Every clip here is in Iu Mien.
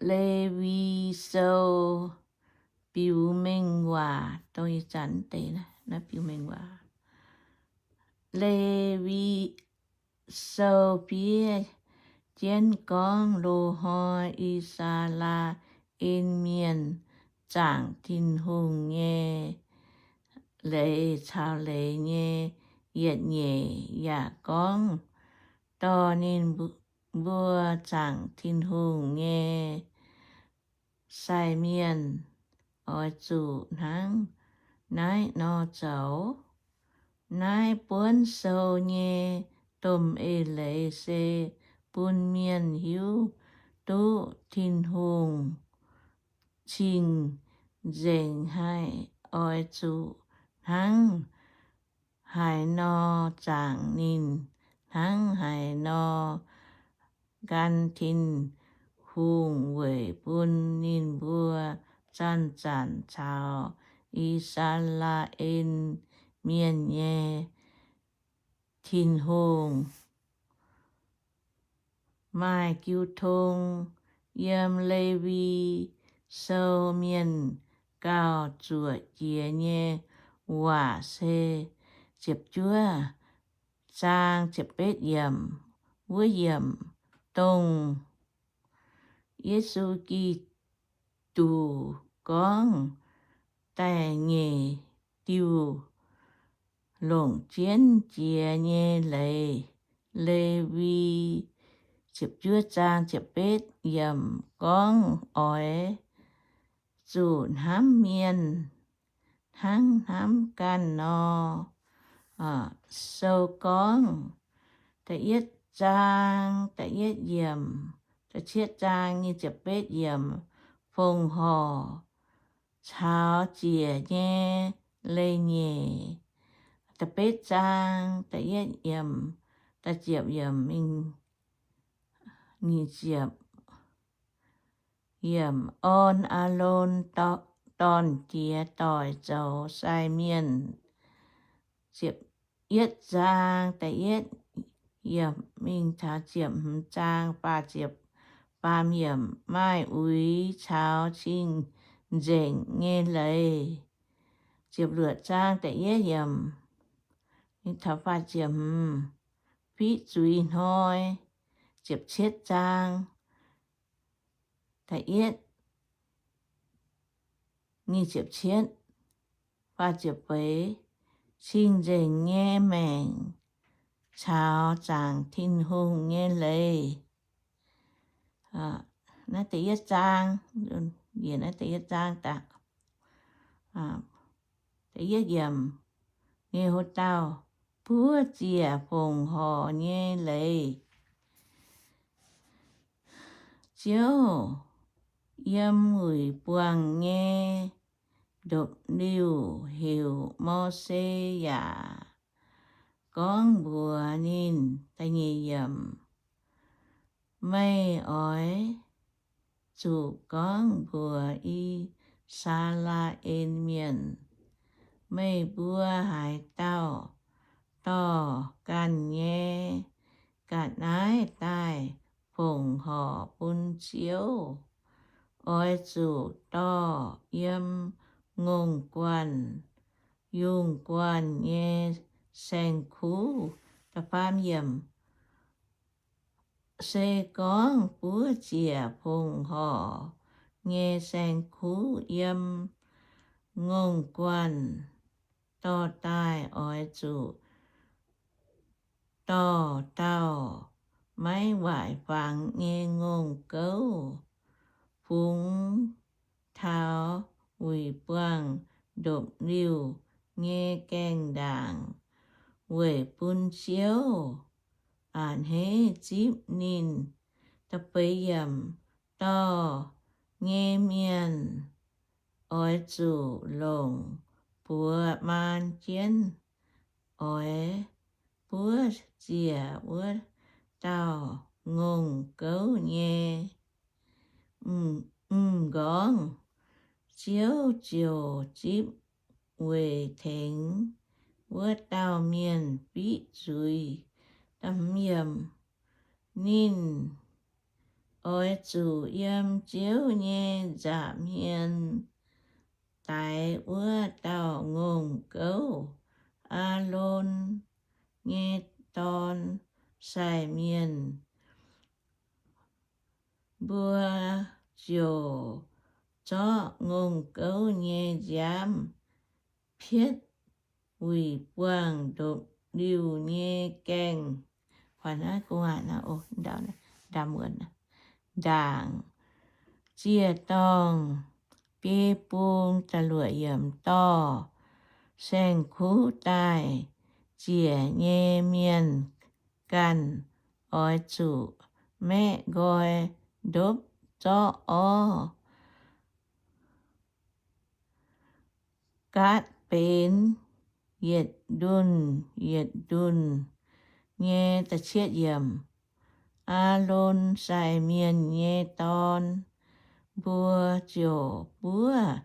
Lewi Sou biux mengh waac, dongh ih zanc deix naaiv biux mengh waac. Lewi Sou fiev jienv gorngv, loz-hnoi I^saa^laa^en Mienh zaangc Tin-Hungh nyei leiz caux leiz nyei yietc nyeic, yaac gorngv dorh ninh mbuo zaangc Tin-Hungh nyei sai mienh oix zuqc hnangv naaiv nor zoux. Naaiv buonv sou nyei domh eix leiz se bun mienh hiuv duqv Tin-Hungh cing-nzengc haic, oix zuqc hnangv haaix nor zaangc ninh, hnangv haaix nor gan Tin-Hungh weic bun ninh mbuo zanc-zanc caux I^saa^laa^en Mienh nyei Tin-Hungh maaih jiu tong. Yiem Lewi Sou mienh gauh zuoqc jiex nyei waac se ziepc juov zaang ziepc betv yiemc wuov yiemc, dongh Yesu Giduc gorngv da'nyeic diuh longc jienv jiex nyei leiz. Lewi ziepc juov zaang ziepc betv yiemc gorngv oix zuqc hnamv mienh hnangv hnamv ganh nor. Sou gorngv da'yietv zaang da'yietv yiemc, da'cietv zaang nyic ziepc betv yiemc, fongc horc caux ziec nyei leiz-nyeic, da'betv zaang da'yietv yiemc, da'ziepc yiemc mingh nyic ziepc yiemc, orn Aalon dorn-diex doic zoux sai mienh. Ziepc yietv zaang da'yietv yiemc mingh taux ziepc hmz zaang faah ziepc faam yiemc, maaih uix caux cing-nzengc nyei leiz. Ziepc luoqc zaang da'yietv yiemc mingh taux faah ziepc hmz, fiqv zuiz hnoi. Ziepc cietv zaang da'yietv, nyic ziepc cietv, faah ziepc feix, cing-nzengc nyei maengc caux zaangc Tin-Hungh nyei leiz. Naaiv da'yietv zaang, njiec naaiv da'yietv zaang daaih. Da'yietv yiemc, nyei hlo dauh buov ziec fongc horc nyei leiz. Ziouv yiem wuic buangh nyei ndopv-liuh heuc Mose yaac gorngv mbuox ninh, meih oix zuqc gorngv mbuox I^saa^laa^en Mienh, meih mbuo haaix dauh dorh ganh nyei ga'naaiv daaih fongc horc bun Ziouv, oix zuqc dorh yiem ngongh guanh, yungh guanh nyei saeng-kuv. Se gorngv buov ziec fongc horc nyei saeng-kuv yiem ngongh guanh dorh daaih, oix zuqc dorh dauh maiv waaic fangx nyei ngongh gouv fungx taux wuic buangh ndopv-liuh nyei gaengh ndaangc weic bun Ziouv a'hneiv zipv ninh. Dorh nyei mienh oix zuqc longc buoz maan jienv oix buov ziec wuov dauh ngongh gouv nyei m'nqorngv. Ziouv ziouc zipv weic tengx wuov dauh mienh fiqv zuiz. Ninh oix zuqc yiem Ziouv nyei nza'hmien daix wuov dauh ngongh gouv, Aalon nyei dorn, sai mienh. Mbuo ziouc zorqv ngongh gouv nyei nziaamv pietv wuic buangh ndopv-liuh nyei gaengh, ndaangc ziec-dorngh biei bung. Dorh saeng-kuv daaih ziec nyei mienh ganh oix zuqc maeqv nqoi ndopv zorqv orv. Gaatv benx yietc ndunh yietc ndunh nyei. Aalon sai mienh nyei dorn mbuo ziouc buov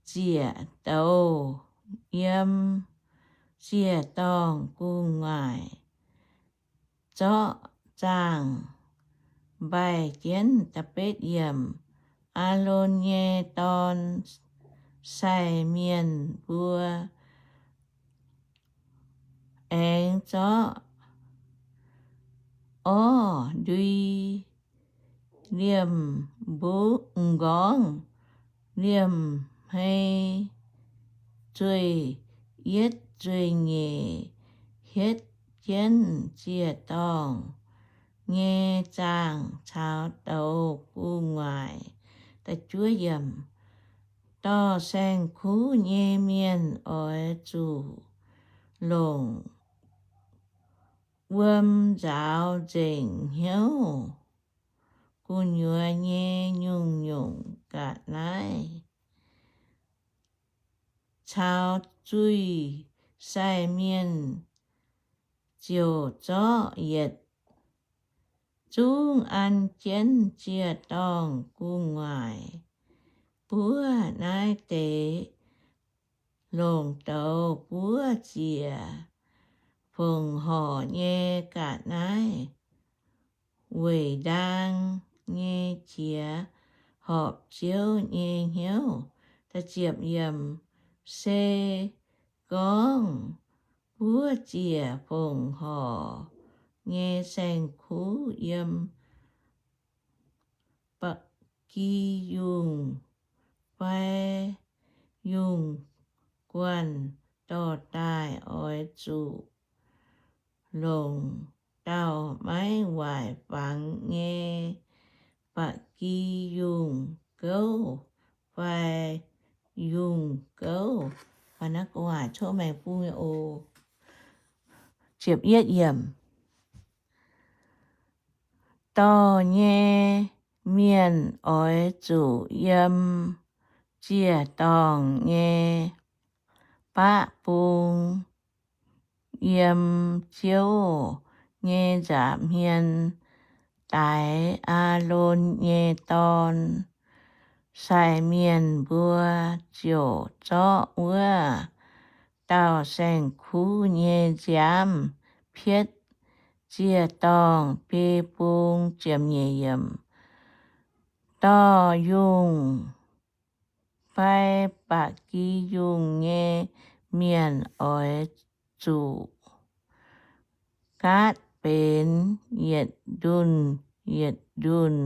ziec douz yiem ziec-dorngh gu'nguaaic zorqv zaangh mbaih jienv. Aalon nyei dorn sai mienh mbuo aengx zorqv orv ndui liemh mbuv m'nqorngv, liemh hmei zueih yietv zueih nyeic hietv jienv ziec-dorngh nyei zaangh caux douz gu'nguaaic. Dorh saeng-kuv nyei mienh oix zuqc longc wuom nzaaux nzengc hnyouv gu'nyuoz nyei nyungc-nyungc ga'naaiv caux zuiz. Sai mienh ziouc zorqv yietc zungv an jienv ziec-dorngh gu'nguaaic buov naaiv deix longc douz buov ziec fongc horc nyei ga'naaiv weic ndaang nyei qiex horpc Ziouv nyei hnyouv. Se gorngv buov ziec fongc horc nyei saeng-kuv yiem ba'gi yungh fai yungh guanh dorh daaih, oix zuqc longc dauh maiv waaic fangx nyei ba'gi yungh gouv fai yungh gouv. Dorh nyei mienh oix zuqc yiem ziec-dorngh nyei baqv bung, yiem Ziouv nyei nza'hmien daix. Aalon nyei dorn sai mienh mbuo ziouc zorqv wuov dauh saeng-kuv nyei nziaamv pietv ziec-dorngh biei bung. Dorh yungh fai ba'gi yungh nyei mienh oix zuqc gaatv benx yietc ndunh yietc ndunh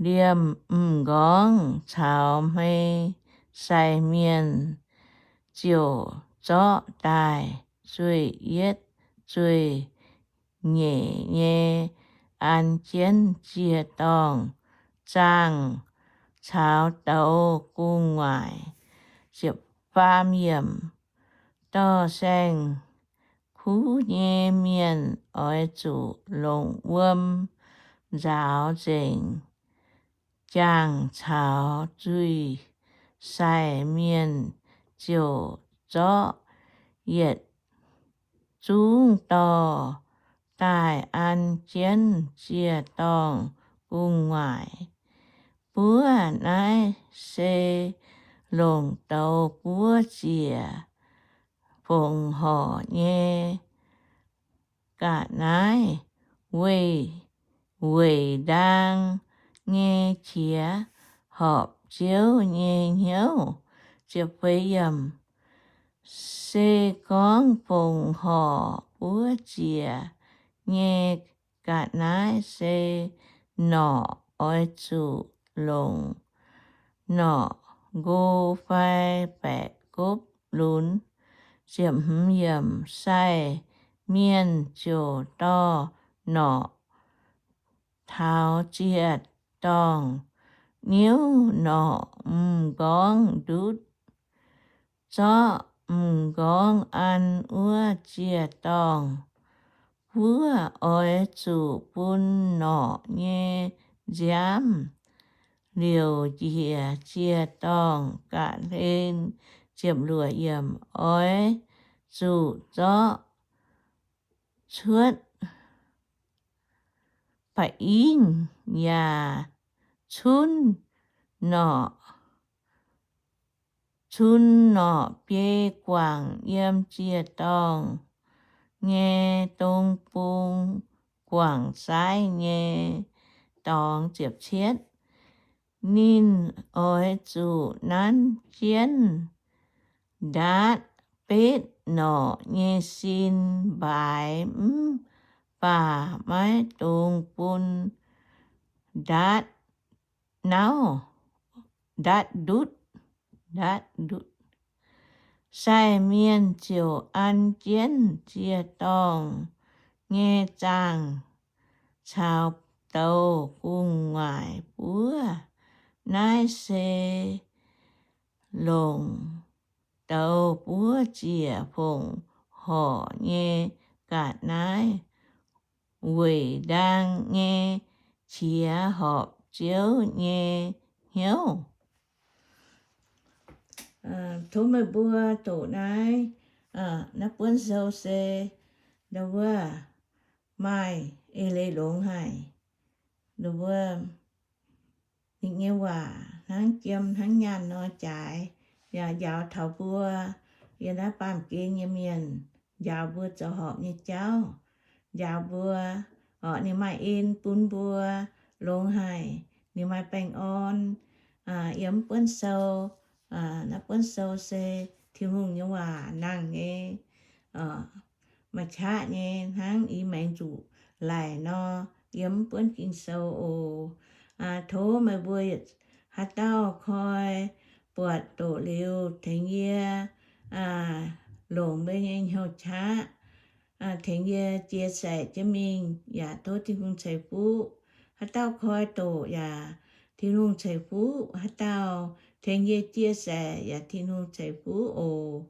liemh m'nqorngv caux hmei. Sai mienh ziouc zorqv daaih zueih yietv zueih nyeic nyei an jienv ziec-dorngh zaangh caux douz gu'nguaaic. Dorh saeng-kuv nyei mienh oix zuqc longc wuom nzaaux nzengc jaangh caux zuiz. Sai mienh ziouc zorqv yietc zungv dorh daaih an jienv ziec-dorngh gu'nguaaic. Buov naaiv se longc douz buov ziec fongc horc nyei ga'naaiv, weih weic ndaang nyei qiex horpc Ziouv nyei hnyouv. Se gorngv fongc horc buov ziec nyei ga'naaiv se norqc, oix zuqc longc norqc nqo fai baeqc gopv lunx. Sai mienh ziouc dorh norqc taux ziec-dorngh, niouv norqc m'nqorngv ndutv, zorqv m'nqorngv an wuov ziec-dorngh. Wuov oix zuqc bun norqc nyei nziaamv liouc njiec ziec-dorngh ga'hlen. Oix zuqc zorqv cuotv ba'ingv yaac cunv norqc, cunv norqc biei guangc yiem ziec-dorngh nyei dong bung guangc saaiv nyei dorngx. Ninh oix zuqc nanv jienv ndaatv betv norqc nyei sin mbaaix, mv baac maiv dungx bun ndaatv nauv, ndaatv ndutv, ndaatv ndutv. Sai mienh ziouc an jienv ziec-dorngh nyei zaangh caux douz gu'nguaaic buov. Naaiv se longc douz buov ziec fongc horc nyei ga'naaiv weic ndaang nyei qiex horpc Ziouv nyei hnyouv. Tov meih mbuo doqc naaiv, naaiv buonv sou se ndau wuov maaih eix leiz longx haic. Ndau wuov ninh nyei waac hnangv jiem hnangv nyaanh nor jaaix, yaac njaaux taux mbuo yiem naaiv baamh gen nyei mienh, njaaux mbuo zoux horpc nyei jauv, njaaux mbuo, orqc, ninh maaih en bun mbuo longx haic, ninh maaih baengh orn. Yiem buonv sou, naaiv buonv sou se Tin-Hungh nyei waac nangh nyei, maaih qaqv nyei hnangv i maengx zuqc laic nor, yiem buonv Ging-Sou oc. Tov meih mbuo haaix dauh koi buatc doqc liuz tengx yie longc mbuo nyei hnyouv qaqv, tengx yie chia sẻ jienv mingh, yaac tov Tin-Hungh ceix fuqv. Haaix dauh koi doqc yaac Tin-Hungh ceix fuqv, haaix dauh tengx yie chia sẻ yaac Tin-Hungh ceix fuqv oc.